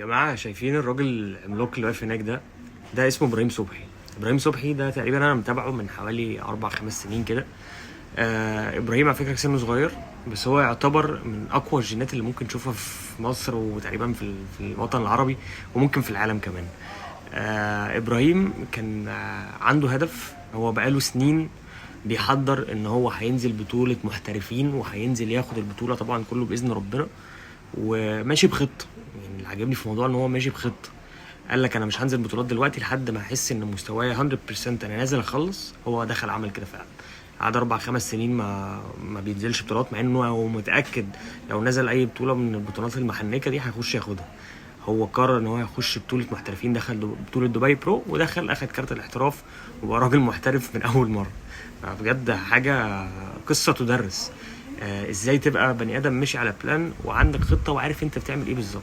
جماعة، شايفين الراجل العملاق اللي واقف هناك ده؟ ده اسمه ابراهيم صبحي. ابراهيم صبحي ده تقريبا انا متابعه من حوالي 4 5 سنين كده. ابراهيم على فكرة سنة صغير، بس هو يعتبر من اقوى الجينات اللي ممكن تشوفها في مصر، وتقريبا في الوطن العربي وممكن في العالم كمان. ابراهيم كان عنده هدف، هو بقاله سنين بيحضر ان هو هينزل بطولة محترفين وهينزل ياخد البطولة، طبعا كله بإذن ربنا، وماشي بخطة. يعني اللي عجبني في الموضوع ان هو ماشي بخطة. قال لك انا مش هنزل بطولات دلوقتي لحد ما احس ان مستواي 100%، انا نازل اخلص. هو دخل عمل كده فعلا، قعد 4 5 سنين ما بينزلش بطولات، مع انه هو متاكد لو نزل اي بطوله من البطولات المحنكه دي هيخش ياخدها. هو قرر ان هو يخش بطوله محترفين، دخل بطوله دبي Pro ودخل اخد كارت الاحتراف وبقى راجل محترف من اول مره. فبجد حاجة قصة تدرس، ازاي تبقى بني ادم ماشي على plan وعندك خطه وعارف انت بتعمل ايه بالظبط.